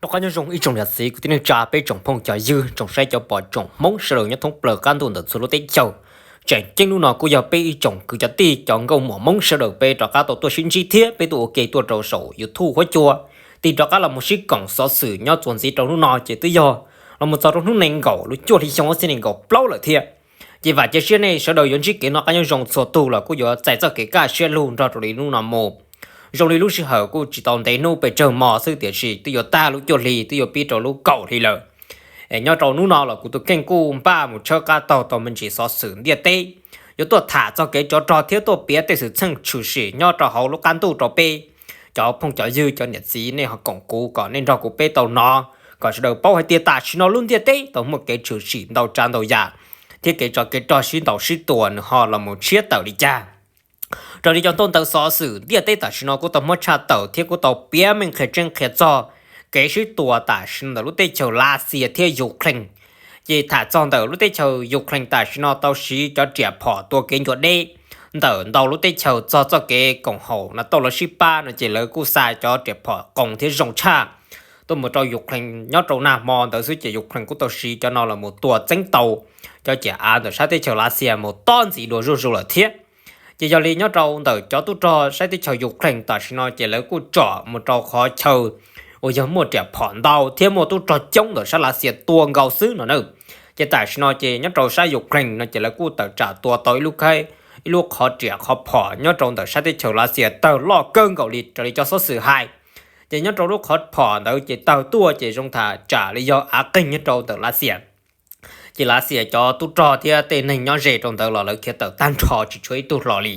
Qab nyob zoo ib tsoom niam txiv kwv tij neej tsa, peb tsoom phooj cov ywg, tsoom saib cov pom, tsoom Hmoob sawv daws nyob thoob plaws qab ntuj ntawm txhua lub teb chaws. Tseem ceeb hnub no kuj yog peb ib tsoom kwv cov tij cov nkauj muam Hmoob sawv daws peb rov qab tau tuaj sib ntsib thiab peb tuaj ua ke tuaj rau saum YouTube huab cua, tig rov qab los mus sib koom xov xwm nyob txuas ntxiv rau hnub no ces twb yog los mus txog rau hnub nees nkaum lub cuaj hli xyoo ob txhiab nees nkaum plaub lawm thiab. Ces vam cia siab nej sawv daws yuav ntsib kev noj qab nyob zoo txhua tus los kuj yuav txais txoj kev kaj siab lug nrog rau li hnub no mus. Zoo li lub sij hawm kuj tsis tau ntev hnub pes tsawg hmo xwb tiam sis twb yuav tag lub cuaj hli twb yuav pib rau lub kaum hli lawm. Nyob rau hnub no los kuv tus kheej kuj npaj mus tshawb qab taug tau me ntsis xov xwm ntiaj teb, yuav tuaj tham txog kev tsov rog thiab tuaj piav tej xwm txheej tshwm sim nyob rau hauv lub qab ntuj rau peb cov phooj cov ywg cov niam txiv nej ho koom kuv kom nej nrog kuv peb tau hnov, kom sawv daws paub hais tias tam sim no lub ntiaj teb tau muaj kev tshwm sim ntau tsav ntau yam, thiab kev tsov kev rog sib ntaus sib tua nws ho los mus tshiab tawm li cas. Raws li cov ntaub ntawv xov xwm ntiaj teb tam sim no kuj tau muab tshaj tawm thiab kuj tau piav meej qhia tseeb qhia txog kev sib tua tam sim no ntawm lub teb chaws Lav Xias thiab Ukraine. Ces tham txog ntawm lub teb chaws Ukraine tam sim no tau siv cov riam phom tua kev ncua deb ntawm ntau lub teb chaws txog txoj kev koom haum NATO los sib pab no ces lawv kuj xa cov riam phom qoos thiab zoo tshaj tuaj mus rau Ukraine. Nyob rau nag hmo ntawd xwb ces Ukraine kuj tau siv cov no los mus tua txeeb tau cov ciam av ntawm sab teb chaws Lav Xias mus tob ntxiv dua zuj zus lawm thiab. Ces yog li nyob rau ntawm cov tub rog sab teb chaws Ukraine tam sim no ces lawv kuj tsom mus rau qhov chaw uas yog muaj riam phom ntau thiab muaj tub rog coob ntawm sab Lav Xias tua nkaus xwb no na. Ces tam sim no ces nyob rau sab Ukraine no ces lawv kuj tawm tsam tua tau ib lub khaib, ib lub qhov riam qhov phom nyob rau ntawm sab teb chaws Lav Xias tawg loj kawg nkaus li raws li cov xov xwm hais. Ces nyob rau lub qhov phom ntawd ces tawg tuaj ces zoo tham tsam li yog av qeeg nyob rau ntawm Lav Xias. Ces Lav Xias cov tub rog thiab tej neeg nyob ze rau ntawd los lawv khiav tawm tag nrho tsis tshuav ib tug hlo li.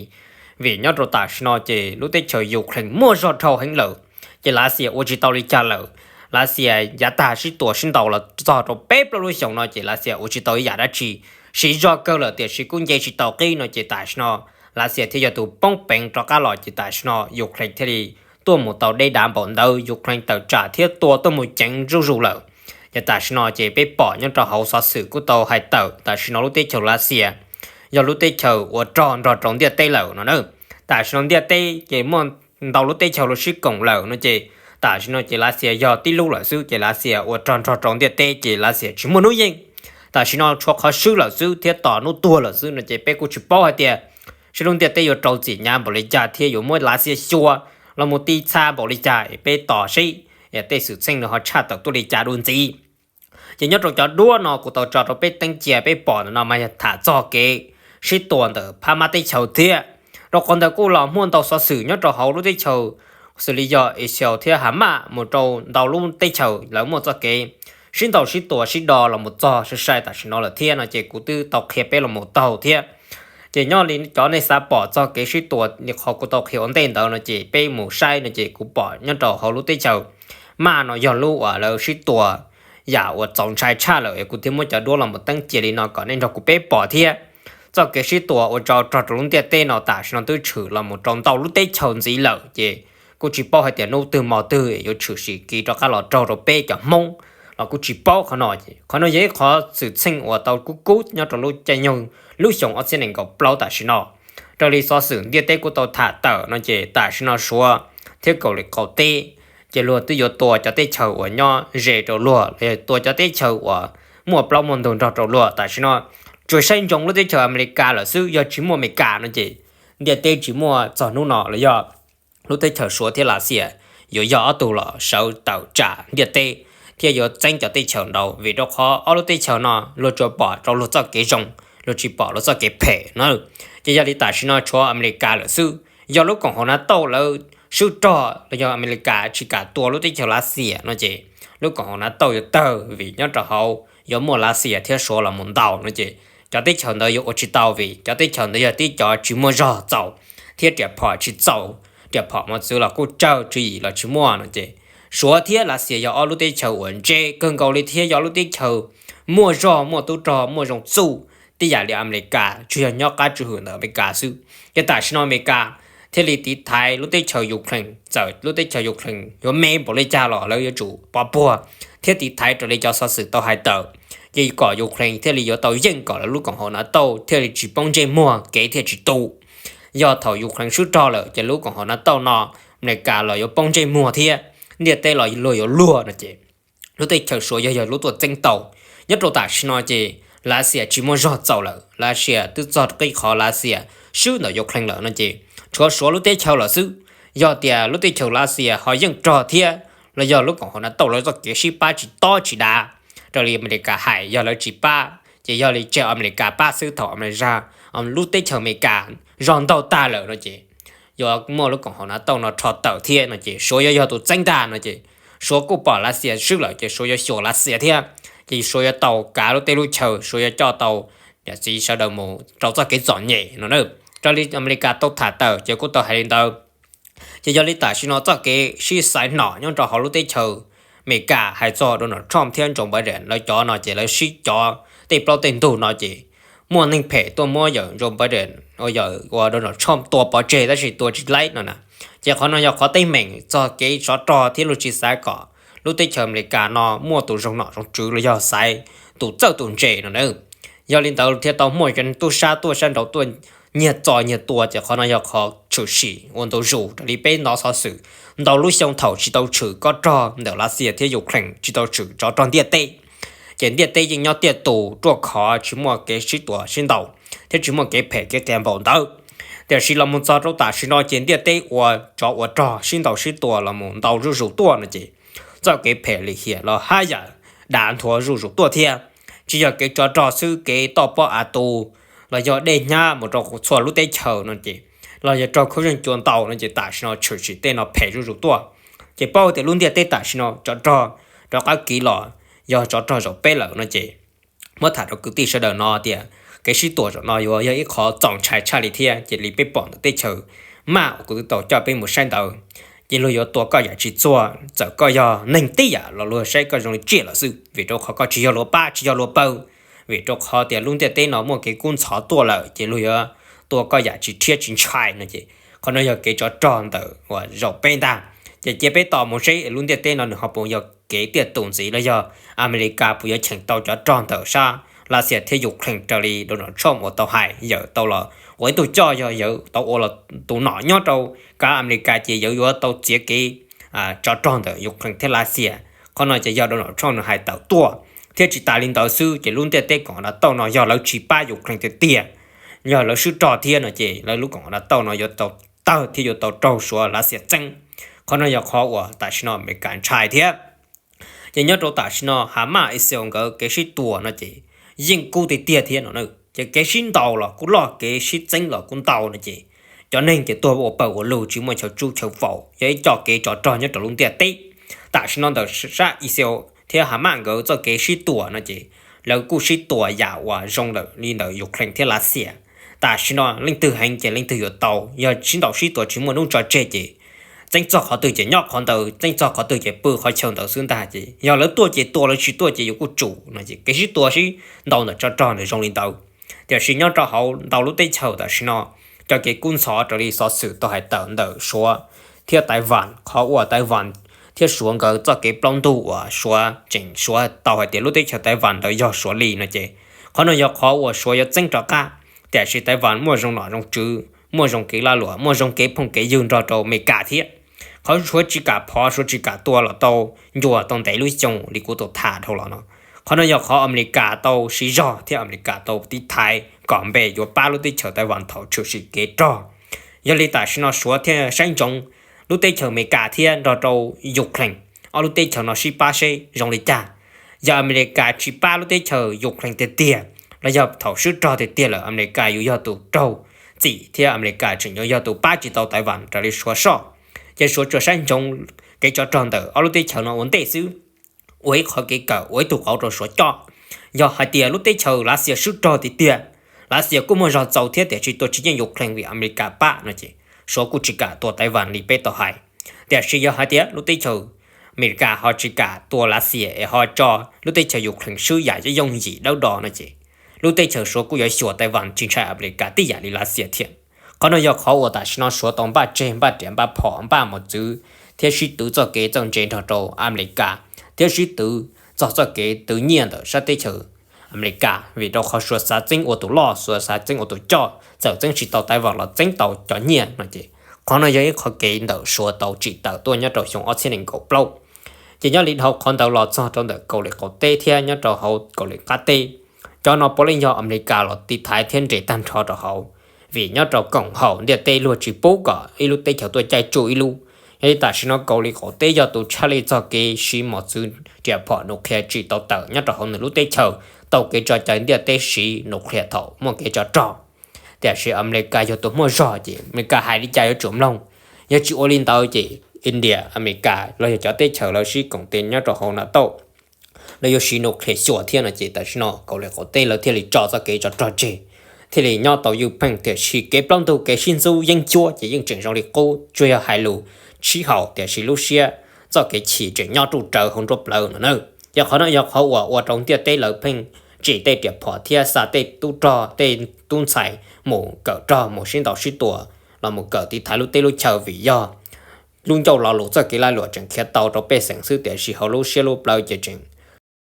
Vim nyob rau tam sim no ces lub teb chaws Ukraine muaj zog dhau heev lawm, ces Lav Xias ua tsis tau li cas lawm. Lav Xias yav tag sib tua sib ntaus los txog rau peb plaub lub xyoos no ces Lav Xias ua tsis tau ib yam dab tsi, siv zog kawg lawm tiam sis kuj nce tsis tau qib no ces tam sim no Lav Xias thiaj yog tus poob peev rov qab los ces tam sim no Ukraine thiaj li tuaj mus tau deb dav npaum ntawd, Ukraine tawm tsam thiab tua tuaj mus ceev zuj zus lawm. Ces tam sim no ces peb pom nyob rau hauv xov xwm kuj tau hais tawm tam sim no lub teb chaws Lav Xias yog lub teb chaws ua rog nrog rau ntiaj teb lawm no na. Tam sim no ntiaj teb ces muaj ntau lub teb chaws los sib koom lawm no ces tam sim no ces Lav Xias yog tib lub lawm xwb ces Lav Xias ua rog nrog rau ntiaj teb ces Lav Xias tsis muaj hnub yeej. Tam sim no tshuav qhov swb lawm xwb thiab tos hnub tuag lawm xwb no ces peb kuj tsis paub hais tias saib lub ntiaj teb yuav rau txim hnyav npaum li cas thiab yuav muab Lav Xias xyuas los mus ti txha npaum li cas es peb tos seb tej xwm txheej nws ho tshaj tawm tuaj li cas dua ntxiv. Ces nyob rau cov duab no kuv tau tso rau peb teeb cia peb pom ntawm no mas yog tham txog kev sib tua ntawm phab mab teb chaws thiab. Rau qhov ntawd kuj los muaj ntau xov xwm nyob rau hauv lub teb chaws xws li yog Israel thiab Hamas mus rau ntau lub teb chaws lawv muaj txoj kev sib ntaus sib tua sib do los mus txog sai sai tam sim no lawm thiab no ces kuv twb tau qhia peb los mus taug thiab. Ces nyob li cov nej xav pom txog kev sib tua li qhov kuv tau qhia ua ntej ntawd no ces peb mus saib no ces kuv pom nyob rau hauv lub teb chaws Maj no yog lub uas lawv sib tua yam uas txaus ntshai tshaj lawm es kuv thiaj muab cov duab los mus teeb cia li no kom nej nrog kuv peb pom thiab. Txoj kev sib tua ua rog rau lub ntiaj teb no tam sim no twb tshwm los mus rau ntau lub teb chaws ntxiv lawm ces kuj tsis paub hais tias hnub twg hmo twg yuav tshwm sim kiv rov qab los raug rau peb cov Hmoob los kuj tsis paub qhov no. Qhov no yog ib qhov xwm txheej uas tau kub kub nyob rau lub caij nyoog lub xyoo ob txhiab nees nkaum plaub tam sim no. Raws li xov xwm ntiaj teb kuj tau tham tawm no ces tam sim no Suav thiab Kauslim Qaum Teb ces luag twb yuav tua cov teb chaws uas nyob ze rau luag los yog tua cov teb chaws uas muaj plaub muaj ntug nrog rau luag tam sim no. Tsuas saib ntsoov lub teb chaws Amelikas lawm xwb, yog tsis muaj Amelikas no ces ntiaj teb tsis muaj txog hnub no los yog lub teb chaws Suav thiab Lav Xias yuav yog ob tug los sawv tawm tsam ntiaj teb thiab yuav txeeb cov teb chaws ntau vim rau qhov ob lub teb chaws no luag tsuas pom rau luag txoj kev zoo, luag tsis pom luag txoj kev phem no. Ces yog li tam sim no tshuav Amelikas lawm xwb, yog lub koom haum NATO lawv swb rog los yog Amelikas tsis kam tua lub teb chaws Lav Xias no ces lub koom haum NATO yuav tawg vim nyob rau hauv yuav muaj Lav Xias thiab Suav los mus ntaus no ces cov teb chaws ntawd yuav ua tsis tau vim cov teb chaws ntawd yog tib cov tsis muaj zog txaus thiab riam phom tsis txaus, riam phom mos txwv los kuj tsawg tswv yim los tsis muaj no ces Suav thiab Lav Xias yog ob lub teb chaws uas ntse kawg nkaus li thiab yog lub teb chaws muaj zog muaj tub rog muaj zoo txuj tib yam li Amelikas, tsuas yog nyob qab tswj hwm ntawm Amelikas xwb. Ces tam sim no Amelikas thiaj li tiv thaiv lub teb chaws Ukraine, txawm lub teb chaws Ukraine yuav me npaum li cas los lawv yuav tsum pov puag thiab tiv thaiv raws li cov xov xwm tau hais tawm, ces kom Ukraine thiaj li yuav tau yeej kom lawv lub koom haum NATO thiaj li tsis poob ntsej muag kev thiaj tsis tu. Yog thaum Ukraine swb rog lawm ces lub koom haum NATO no Amelikas los yuav poob ntsej muag thiab ntiaj teb los luag yuav luag no ces lub teb chaws Suav yog yog lub tuaj txeeb tau. Nyob rau tam sim no ces Lav Xias tsis muaj zog txaus lawm, Lav Xias twb txog qib qhov Lav Xias swb ntawm Ukraine lawm no ces tshuav Suav lub teb chaws lawm xwb. Yog tias lub teb chaws Lav Xias ho yeej rog thiab los yog lub koom haum NATO lawv txoj kev sib pab tsis tob tsis dav raws li Amelikas hais, yog lawv tsis pab ces yog li tseg Amelikas pab xwb, thaum Amelikas, lub teb chaws Amelikas zog ntaug tag lawm no ces yuav muaj lub koom haum NATO no rho tawm thiab no ces Suav yuav yog tus txeeb ntag no ces Suav kuj pom Lav Xias swb lawm ces Suav yuav xyuas Lav Xias thiab, ces Suav yuav tau kav lub teb lub chaws, Suav yuav coj tau niam txiv sawv daws mus rau txoj kev txom nyem no na. Raws li Amelikas tau tham tawm ces kuj tau hais li ntawd. Ces yog li tam sim no txoj kev sib xaiv nom nyob rau hauv lub teb chaws Amelikas hais txog Donald Trump thiab Joe Biden lawv cov no ces lawv sib cov tej plaub tej ntug no ces muaj neeg phem tuaj muab yawm Joe Biden, yawm uas Donald Trump tua pov tseg tab sis tua tsis laib no na. Ces qhov no yog qhov teeb meem txog kev tsov rog thiab luag tsis xav kom lub teb chaws Amelikas no muaj tus zoo nom zoo tswv los yog xaiv tus txawj tus ntse no na. Yog li ntawd thiaj tau muaj cov tub sab tuaj sab nraud tuaj nyiag txo nyiag tua ces qhov no yog qhov tshwm sim ua ntu zus raws li peb hnov xov xwm ntau lub xyoo thaum tsis tau tshwm kob rog ntawm Lav Xias thiab Ukraine, tsis tau tshwm tsov rog ntiaj teb ces ntiaj teb yeej nyob tiaj tus ruaj khov tsis muaj kev sib tua sib ntaus thiab tsis muaj kev phem kev qias npaum ntawd. Tiam sis los mus txog rau tam sim no ces ntiaj teb ua tsov ua rog sib ntaus sib tua los mus ntau zuj zus tuaj no ces txoj kev phem lim hiam los haj yam dav nthuav zuj zus tuaj thiab. Tsis yog kev tsov rog xwb, kev toj pob av tu los yog dej hnyav mus rau txhua lub teb chaws no ces los yog raug khaub zeeg cua ntaus no ces tam sim no tshwm sim tej no phem zuj zus tuaj. Ces paub tias lub ntiaj teb tam sim no tsov rog rov qab kiv los yog tsov rog zaum peb lawm no ces muab tham rau kwv tij sawv daws no tias kev sib tua zaum no yuav yog ib qhov txaus ntshai tshaj li thiab. Ces li peb pom ntawm teb chaws Maj uas kuv twb tau coj peb mus saib ntawd, ces luag yuav tua koj yam tsis txuag, txawm koj yog neeg tib yam los luag saib koj zoo li tsiaj lawm xwb, vim rau qhov koj tsis yog luag pab tsis yog luag pawg. Vim rau qhov tias lub ntiaj teb no muaj kev kub ntxhov tuaj lawm ces luag yuav tua koj yam tsis rhiab tsis ntshai no ces qhov no yog kev tsov rog ntawm uas zaum peb ntag. Ces cia peb tos mus seb lub ntiaj teb no nws ho puas yog kev tiaj tus ntxiv los yog Amelikas puas yuav cheem tau cov rog ntawm sab Lav Xias thiab Ukraine raws li Donald Trump uas tau hais, yawm tau los ua ib tug coj, yog yawm tau ua los tus nom nyob rau kav Amelikas ces yawm yuav tau txiav kev tsov rog ntawm Ukraine thiab Lav Xias. Qhov no ces yog Donald Trump nws hais tawm tuaj. Thiab tsis tas li ntawd xwb ces lub ntiaj teb koom NATO no yog lawv tsis pab Ukraine tiag tiag, yog lawv swb rog thiab no ces lawv lub koom NATO no yuav tau tawg thiab yuav tau raug Suav Lav Xias txeeb. Qhov no yog qhov uas tam sim no Amelikas ntshai thiab. Ces nyob rau tam sim no Hamas Israel nkawd kev sib tua no ces yeej kub tiag tiag thiab no na. Ces kev sib ntaus los kuj loj, kev sib txeeb los kuj ntau no ces cov neeg ces tuag ua pawg ua lug tsis muaj chaw tsub chaw faus, yog ib co kev tsov rog nyob rau lub ntiaj teb. Tam sim no ntawm sab Israel thiab Hamas nkawd txoj kev sib tua no ces lawv kuj sib tua yam uas zoo lawm li ntawm Ukraine thiab Lav Xias. Tam sim no leej twg heev ces leej twg yuav tau, yog sib ntaus sib tua tsis muaj hnub tso tseg ces txeeb txog qhov twg ces nyob qhov ntawd, txeeb txog qhov twg ces pw qhov chaw ntawd xwb ntag. Ces yog lawv tuaj ces tua, lawv tsis tuaj ces yuav kuj tsum no ces kev sib tua sib ntaus ntawm tsov rog ntawd zoo li ntawd. Tiam sis nyob rau hauv ntau lub teb chaws tam sim no cov kev kub ntxhov raws li xov xwm tau hais tawm ntawm Suav thiab Taiwan, qhov uas Taiwan thiab Suav nkawd txoj kev plaub ntug uas Suav tseem suav tau hais tias lub teb chaws Taiwan ntawd yog Suav li no ces qhov no yog qhov uas Suav yuav txeeb rov qab. Tiam sis Taiwan muaj zoo nom zoo tswv, muaj zoo kev lag luam, muaj zoo kev phooj kev ywg nrog rau Amelikas thiab. Qhov Suav tsis kam phov, Suav tsis kam tua los tau ncua tau ntev lub xyoo li kuv tau tham dhau los no. Qhov no yog qhov Amelikas tau siv zog thiab Amelikas tau tiv thaiv kom npe yuav pab lub teb chaws Taiwan thaum tshwm sim kev rog. Yog li tam sim no Suav thiaj saib ntsoov lub teb chaws Amelikas thiab nrog rau Ukraine, ob lub teb chaws no sib pab seb zoo li cas. Yog Amelikas tsis pab lub teb chaws Ukraine tiag tiag, los yog thaum swb rog tiag tiag lawm Amelikas yuav yog tus raug txim thiab Amelikas tseem yuav yog tus pab tsis tau Taiwan raws li Suav soj. Ces Suav tsuas saib ntsoov kev tsov rog ntawm ob lub teb chaws no ua ntej xwb, ua ib qhov kev kawm, ua ib tug qauv rau Suav coj. Yog hais tias lub teb chaws Lav Xias swb rog tiag tiag, Lav Xias kuj muaj zog txaus thiab tiam sis tua tsis yeej Ukraine vim Amelikas pab no ces Suav kuj tsis kam tua Taiwan li peb tau hais. Tiam sis yog hais tias lub teb chaws Amelikas ho tsis kam tua Lav Xias es ho tso lub teb chaws Ukraine swb yam yooj yim dawb do no ces lub teb chaws Suav kuj yuav xyuas Taiwan tsis ntshai Amelikas tib yam li Lav Xias thiab. Qhov no yog qhov uas tam sim no Suav tau npaj tseg npaj riam npaj phom npaj mos txwv thiab sib twv txoj kev txawj ntse nrog rau Amelikas thiab sib twv txog txoj kev twv nyiaj ntawm sab teb chaws Amelikas, vim rau qhov Suav xav txeeb ua tus loj, Suav xav txeeb ua tus coj, txawm txeeb tsis tau Taiwan los txeeb tau cov nyiaj no ces qhov no yog ib qhov kev ntawm Suav tau tsim tawm tuaj nyob rau xyoo ob txhiab nees nkaum plaub. Ces nyob li dhau qhov ntawd los txog rau ntawm Kauslim Qaum Teb thiab nyob rau hauv Kauslim Qab Teb, cov no puav leej yog Amelikas los tiv thaiv thiab nres tag nrho rau hauv. Vim nyob rau koom haum ntiaj teb luag tsis pub kom ib lub teb chaws tuaj caij tsuj ib lub. Yog li tam sim no Kauslim Qaum Teb yog tus tshaj lij txog kev siv mos txwv riam phom nus qhias tsim tau tawm nyob rau hauv nws lub teb chaws, tau kev tso cai ntiaj teb siv nus qhias thaum muaj kev tsov rog. Tiam sis Amelikas yog tus muaj zog ces Amelikas hais li cas yuav tsum mloog. Yog tsis ua li ntawd ces India, Amelikas los yog cov teb chaws lawv sib koom tes nyob rau hauv NATO, lawv yuav siv nus qhias xyuas thiab no ces tam sim no Kauslim Qaum Teb lawv thiaj li tso txoj kev tsov rog tseg, thiaj li nyob tau ywj pheej. Tiam sis kev plaub ntug kev sib ntxub yeeb ncuab ces yeej tseem zoo li qub, tsuas yog hais lus sib haum tiam sis lub siab txoj kev chim tseem nyob ruj rawv hauv nruab plawv no na. Yog qhov no yog qhov uas ua rau ntiaj teb lawv pheej tsim tej riam phom thiab xa tej tub rog tej tub ntxhais mus kawm rog mus sib ntaus sib tua los mus kawm tiv thaiv lub teb lub chaw vim yog lub ncauj lo lus txoj kev lag luam tseem khiav tau rau pej xeem xwb tiam sis hauv lub siab lub plawv ces tseem